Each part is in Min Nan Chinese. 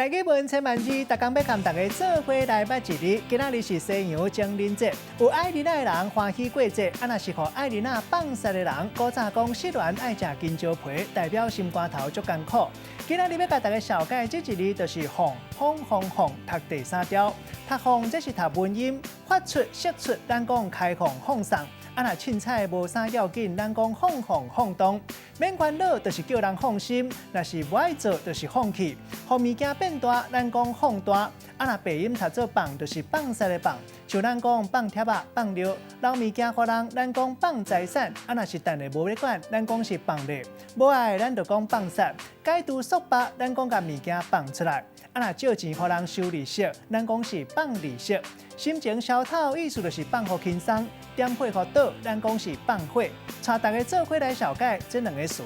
台語文千萬字，逐工欲共大家做伙來捌一字。今仔日是西洋情人節，有愛囡仔的人歡喜過節，啊若是予愛囡仔放捒的人，古早講失戀愛食香蕉皮，代表心肝頭足艱苦。今仔日欲共大家紹介這一字，就是放放放放，讀第三調。讀放這是讀文音，發出釋出，咱講開放放送。啊，若凊彩無啥要緊，咱講放放放蕩。免煩惱，就是叫人放心；若是無愛做，就是放棄。予物件變大，咱講放大。啊，若白音讀做放，就是放捒的放。像咱講放帖仔、放尿，留物件予人，咱講放財產。啊，若是趁的無咧管，咱講是放咧。無愛咱就講放捒。解除束縛，咱講共物件放出來。啊，若借錢予人收利息，咱講是放利息。心情消透，意思就是放予輕鬆。點火予倒，咱講是放火。帶大家做伙來紹介這兩个詞。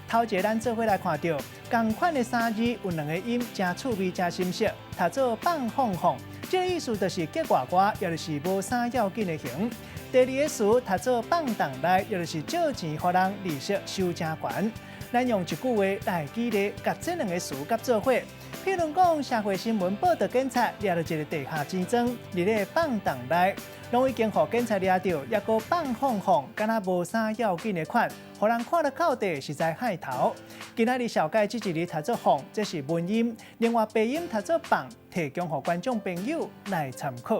頭一个咱做伙來看著，仝款的三字有兩个音，誠趣味、誠心適，讀做放放放。這個意思就是激外外，也就是無啥要緊的形。第二个詞讀做放蕩來，也就是借錢予人利息收誠懸。咱用一句話來舉例，共這兩个詞佮做伙。譬如講，社會新聞報導警察掠著一个地下錢莊，佇咧放蕩內，攏已經予警察掠著，猶閣放放放，敢若無啥要緊的款，予人看了口底實在害頭。今仔日紹介這一字讀做放，這是文音；另外白音讀做放，提供予觀眾朋友來參考。